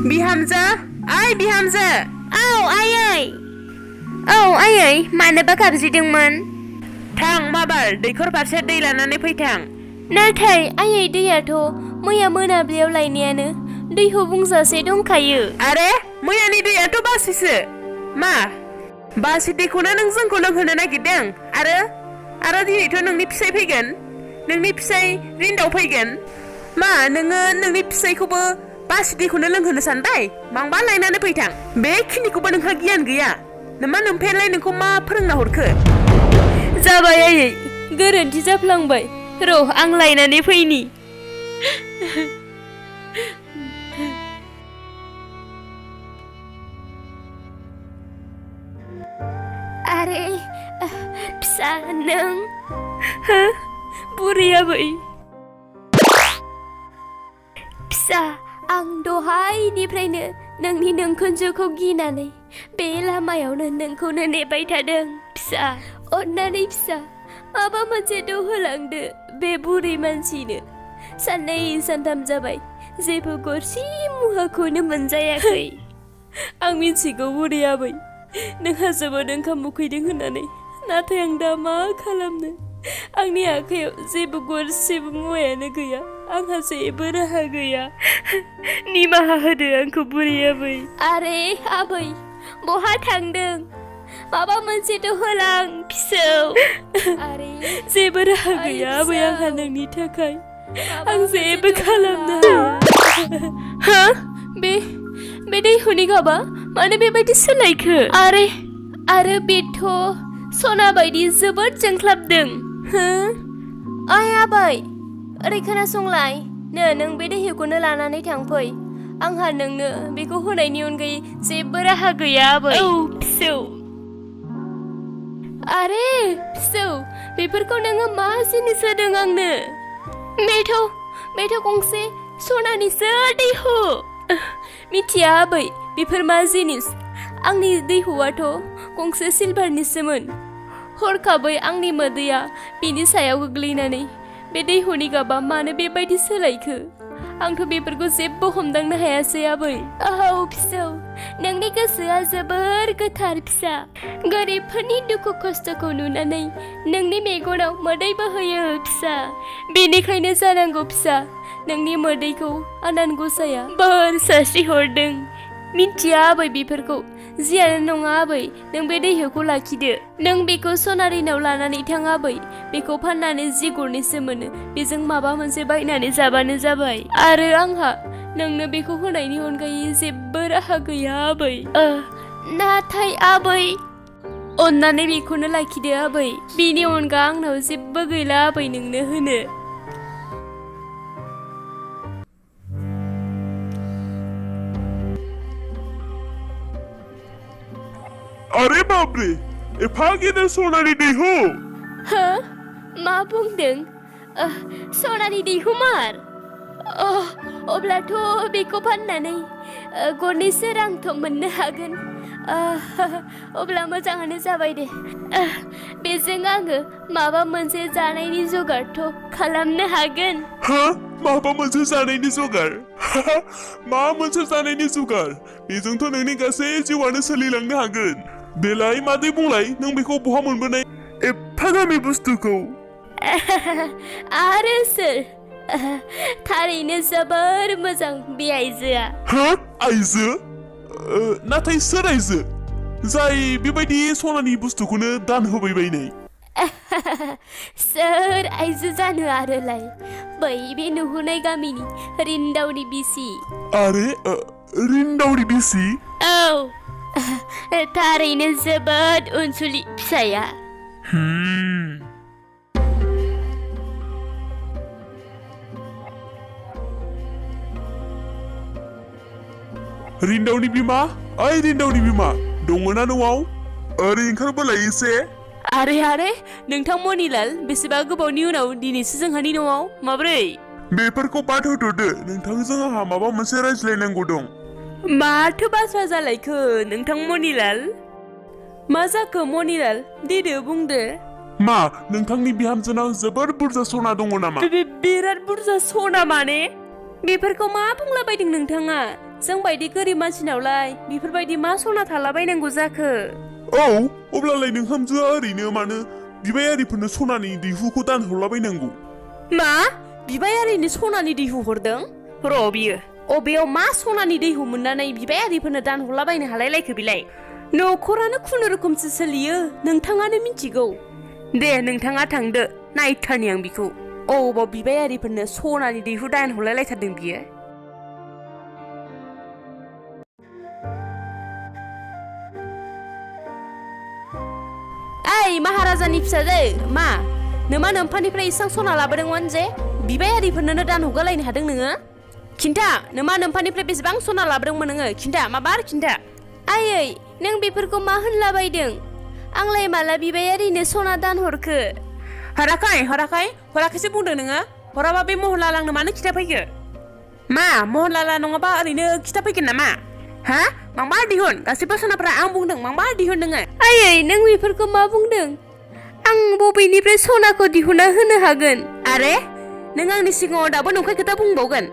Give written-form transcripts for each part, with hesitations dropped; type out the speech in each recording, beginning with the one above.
बिहामजो ओइ बिहामजो औ आयै मानोबा गाबज्रिदोंमोन? थां माबार दैखर फारसे दै लानानै फैथां। नाथाय आयै दैयाथ' मैया मोनाब्लियाव लायनायानो दैखौ बुंजासे दंखायो। आरे मैयानि दैयाथ' बासिसो। मा बासि दैखौनो नों जोंखौ लोंहोनो नागिरदों? आरो दिनैथ' नोंनि फिसाय फैगोन, नोंनि फिसाय रिन्दाव फैगोन। मा नोङो नोंनि फिसायखौबो बासि दैखौनो लोंहोनो सानबाय? मांबा लायनानै फैथां। बेखिनिखौबो नोंहा गियान गैया नामा? नोमफेरलाय नोंखौ मा फोरोंना हरखो? जाबाय आयै, गोरोन्थि जाफ्लांबाय। र' आं लायनानै फैनि। आरे फिसा नों बुरि आबै फिसा, आं दहायनिफ्रायनो नोंनि नोंखुनजोखौ गिनानै बे लामायावनो नोंखौनो नेबाय थादों। फिसा अन्नानै फिसा माबा मोनसेथ' होलांदो बे बुरि मानसिनो। साननै सानथाम जाबाय जेबो गरसे मुवाखौनो मोनजायाखै। आं मिथिगौ बुरि आबै, नोंहा जोबोद ओंखाम उखैदों होननानै, नाथाय आं दा मा खालामनो? आंनि आखायाव जेबो गरसेबो मुवायानो गैया, आंहा जेबो राहा गैया। निमाहा होदो आंखौ बुरि आबै। आरे आबै बहा थांदों? माबा मोनसेथ' होलां फिसौ। आरे जेबो राहा गैया आबै आंहा नोंनि थाखाय, आं जेबो खालामनो हाया। हा बे दैहुनि गाबा मानो बेबायदि सोलायखो? आरो बेथ' सना बायदि जोबोद जोंख्लाबदों। ओइ आबै ओरै खोनासंलाय, नों बे दैहुखौनो लानानै थांफै। आंहा नोंनो बेखौ होनायनि अनगायै जेबो राहा गैया आबै। औ फिसौ। आरे फिसौ, बेफोरखौ नोङो मा जिनिस होदों आंनो? बेथ' गंसे सनानिसो दैहु। मिथिया आबै बेफोर मा जिनिस। आंनि दैहुआथ' गंसे सिलभारनिसोमोन। हरखाबै आंनि मोदैया बिनि सायाव गोग्लैनानै बे दैहुनि गाबा मानो बेबायदि सोलायखो? आंथ' बेफोरखौ जेबो हमदांनो हायासै आबै। औ फिसौ, नोंनि गोसोआ जोबोर गोथार फिसा। गोरिबफोरनि दुखु खस्थ'खौ नुनानै नोंनि मेगनाव मोदै बोहैयो फिसा। बेनिखायनो जानांगौ फिसा नोंनि मोदैखौ आनान गसाया बोर सारस्रि हरदों। मिथिया आबै बेफोरखौ। जियानो नङा आबै, नों बे दैहुखौ लाखिदो। नों बेखौ सनारिनाव लानानै थां आबै। बेखौ फाननानै जि गरनैसो मोनो बेजों माबा मोनसे बायनानै जाबानो जाबाय। आरो आंहा नोंनो बेखौ होनायनि अनगायै जेबो राहा गैया आबै। नाथाय आबै अन्नानै बेखौनो लाखिदो आबै। बिनि अनगा आंनाव जेबो गैला आबै नोंनो होनो। आरे बाबरे, एफा गिदिर सनानि दैहु! हो? मा बुंदों? सनानि दैहुमार? अब्लाथ' बेखौ फाननानै गरनैसो रांथ' मोननो हागोन। अब्ला मोजाङानो जाबाय दे। बेजों आङो माबा मोनसे जानायनि जगारथ' खालामनो हागोन। हा? माबा मोनसे जानायनि जगार? मा मोनसे जानायनि जगार? बेजोंथ' नोंनि गासै जिउआनो सोलिलांनो हागोन। बेलाय मादै बुंलाय, नों बेखौ बहा मोनबोनाय एफा दामि बुस्थुखौ? आरो सोर? थारैनो जोबोर मोजां बे आइजोआ। हा? आइजो? नाथाय सोर आइजो जाय बेबायदि सनानि बुस्थुखौनो दान होबाय बायनाय? सोर आइजो जानो आरोलाय? बै बे नुहुरनाय गामिनि रिन्दावनि बिसि। आरे रिन्दावनि बिसि? औ थारैनो जोबोद अनसुलि फिसाया। रिन्दावनि बिमा, ओइ रिन्दावनि बिमा, दङना न'आव? ओरै ओंखारबोलाय एसे। आरे नोंथां मनिलाल, बेसेबा गोबावनि उनाव दिनैसो जोंहानि न'आव। माब्रै? बेफोरखौ बाद होथ'दो, नोंथांजों आंहा माबा मोनसे रायज्लायनांगौ दं। माथो बाथ्रा जालायखो नोंथां मनिलाल? मा जाखो मनिलाल? देदो बुंदो। मा नोंथांनि बिहामजोनाव जोबोर बुरजा सना दङ नामा? बिराद बुरजा सना माने बेफोरखौ मा बुंलाबायदों नोंथाङा? जों बायदि गोरिब मानसिनावलाय बेफोरबायदि मा सना थालाबायनांगौ जाखो? औ अब्लालाय नोंहामजोआ ओरैनो मानो बिबायारिफोरनो सनानि दैहुखौ दानहरलाबायनांगौ? मा बिबायारिनो सनानि दैहु हरदों? र' बियो अबेयाव मा सनानि दैहु मोननानै बिबायारिफोरनो दानहरलाबायनो हालायलायखो बिलाय? न'खरानो खुनुरुखुमसो सोलियो, नोंथाङानो मिथिगौ। दे नोंथाङा थांदो, नायथारनि आं बिखौ अबाव बिबायारिफोरनो सनानि दैहु दानहरलायलायथारदों बियो। ओइ महाराजानि फिसाजो, मा नोमा नोम्फानिफ्राय इसां सना लाबोदोंमोन जे बिबायारिफोरनो दानहरगालायनो हादों नोङो? खिन्था, नोमा नोम्फानिफ्राय बेसेबां सना लाबोदोंमोन नोङो? खिन्था, माबार खिन्था। आयै नों बेफोरखौ मा होनलाबायदों? आंलाय माला बिबायारिनो सना दानहरखो? हराखैसो बुंदों नोङो। हराबा बे महनलालांनो मानो खिथाफैखो? मा महनलाला नङाबा ओरैनो खिथाफैगोन नामा? हा मांबार दिहुन, गासैबो सनाफ्रा आं बुंदों मांबार दिहुन नोङो। आयै नों बेफोरखौ मा बुंदों? आं बबेनिफ्राय सनाखौ दिहुनना होनो हागोन? आरे नों आंनि सिगाङाव दाबो नंखाय खोथा बुंबावगोन?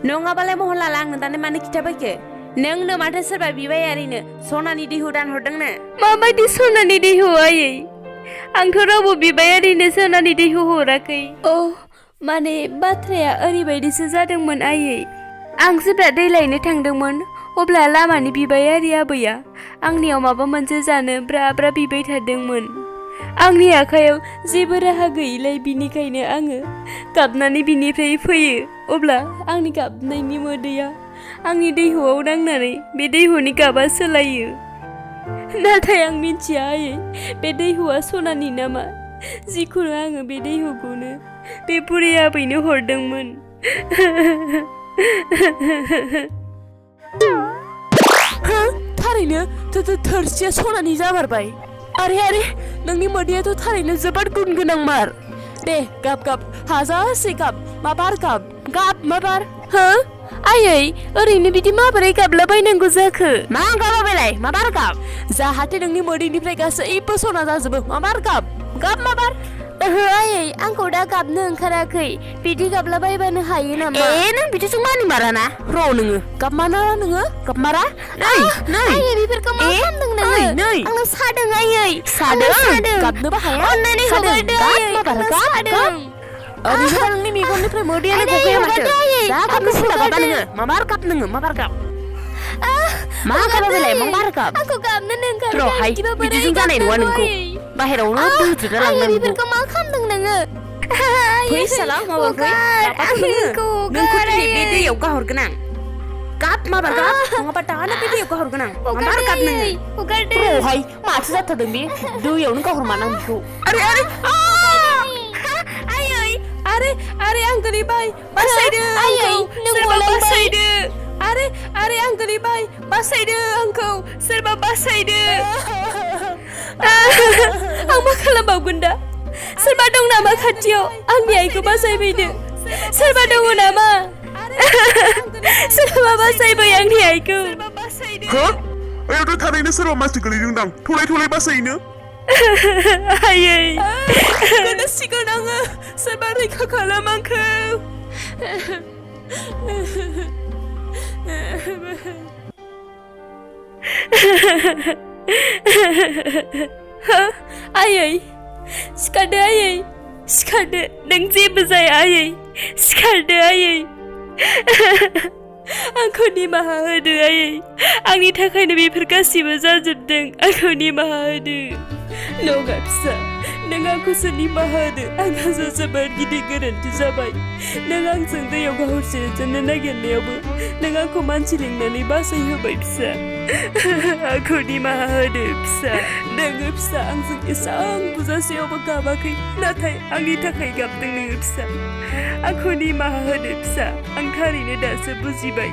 नङाबालाय महनलाला आंनो दानो मानो खिथाफैखो? नोंनो माथो सोरबा बिबायारिनो सनानि दैहु दानहरदोंनो? माबायदि सनानि दैहु आयै? आंथ' रावबो बिबायारिनो सनानि दैहु हराखै। माने बाथ्राया ओरैबायदिसो जादोंमोन आयै। आं जेब्ला दै लायनो थांदोंमोन अब्ला लामानि बिबायारि आबैया आंनियाव माबा मोनसे जानो ब्रा ब्रा बिबाय थादोंमोन। आंनि आखायाव जेबो राहा गैयैलाय बिनिखायनो आङो गाबनानै बिनिफ्राय फैयो। अब्ला आंनि गाबनायनि मोदैया आंनि दैहुआव नांनानै बे दैहुनि गाबा सोलायो। नाथाय आं मिथिया आयै बे दैहुआ सनानि नामा। जिखुनु आङो बे दैहुखौनो बे बुरि आबैनो हरदोंमोन। थारैनो थोरसिया सनानि जामारबाय। आरे नोंनि मोदैयाथ' थारैनो जोबोद गुन गोनांमार। दे गाब हाजासे गाब, माबार गाब माबार। आयै ओरैनो बिदि माबोरै गाबलाबायनांगौ जाखो? मा गाबा बेलाय? माबार गाब, जाहाथे नोंनि मोदैनिफ्राय गासैबो सना जाजोबो। माबार गाब माबार। आयै आंखौ दा गाबनो ओंखाराखै, बिदि गाबलाबायबानो हायो नामा? नों बिदिजों मानि माराना? र' नोङो गाब मारा नोङो गाब मारा। आयै बेफोरखौ मा खालामदों नोङो? आंनाव सादों आयै। सादों गाबनोबो हाया। अन्नानै हगारदो आयै, आंनाव सादों। ओरैनो नोंनि मेगननिफ्राय मोदैयानो गगाया माथो? जा गाबनो सिन्था गाबा नोङो। माबार गाब नोङो, माबार गाब। मा गाबा बेलाय? माबार गाब। आंखौ गाबनो ओंखारदों। र'हाय बिदिजों जानाय नङा नोंखौ। बाहेरावनो दोनथ'ना लांनांगौ। बेफोरखौ मा खालामदों नोङो? फैसाला माबार फै। नोंखौ दिनै बे दैयाव गाहरगोन आं। गाब माबार गाब, नङाबा दानो बे दैयाव गाहरगोन आं। माबार गाब नोङो। र'हाय माथो जाथारदों बे दैयावनो गाहरमानां बिखौ। आरे आं गोलैबाय, बासायदो आंखौ सोरबा बासायदो। आरे आं गोलैबाय, बासायदो आंखौ सोरबा बासायदो। आं मा खालामबावगोन दा? सोरबा दं नामा खाथियाव? आंनि आइखौ बासायफैदो। सोरबा दङ नामा? सोरबा बासायबाय आंनि आइखौ। ओयावथ' थारैनो सोरबा मानसि गोलैदोंदां। थौलाय बासायनो। आयै गोदोसिगोन आङो, सोरबा रैखा खालाम आंखौ। आयै सिखारदो, आयै सिखारदो, नों जेबो जाया आयै, सिखारदो आयै। आंखौ निमाहा होदो आयै, आंनि थाखायनो बेफोर गासिबो जाजोबदों। आंखौ निमाहा होदो। नङा फिसा, नों आंखौसो निमाहा होदो। आंहासो जोबोद गिदिर गोरोन्थि जाबाय। नों आंजों दैयाव गाहरजेननो नागिरनायावबो नों आंखौ मानसि लिंनानै बासायहोबाय फिसा। आंखौ निमाहा होदो फिसा। नोङो फिसा आंजों एसां बुजासेयावबो गाबाखै, नाथाय आंनि थाखाय गाबदों नोङो फिसा। आंखौ निमाहा होदो फिसा। आं थारैनो दासो बुजिबाय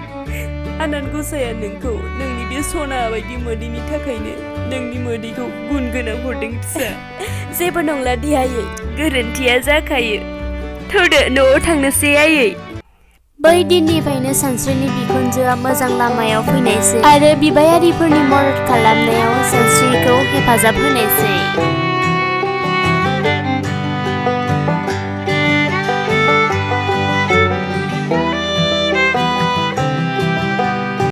आनान गसाया नोंखौ नोंनि बे सना बायदि मोदैनि थाखायनो नोंनि मोदैखौ गुन गोनां हरदों फिसा। जेबो नंला दे आयै, गोरोन्थिया जाखायो। थौदो न'आव थांनोसै आयै। बै दिननिफ्रायनो सानस्रिनि बिखुनजोआ मोजां लामायाव फैनायसै आरो बिबायारिफोरनि मदद खालामनायाव सानस्रिखौ हेफाजाब होनायसै।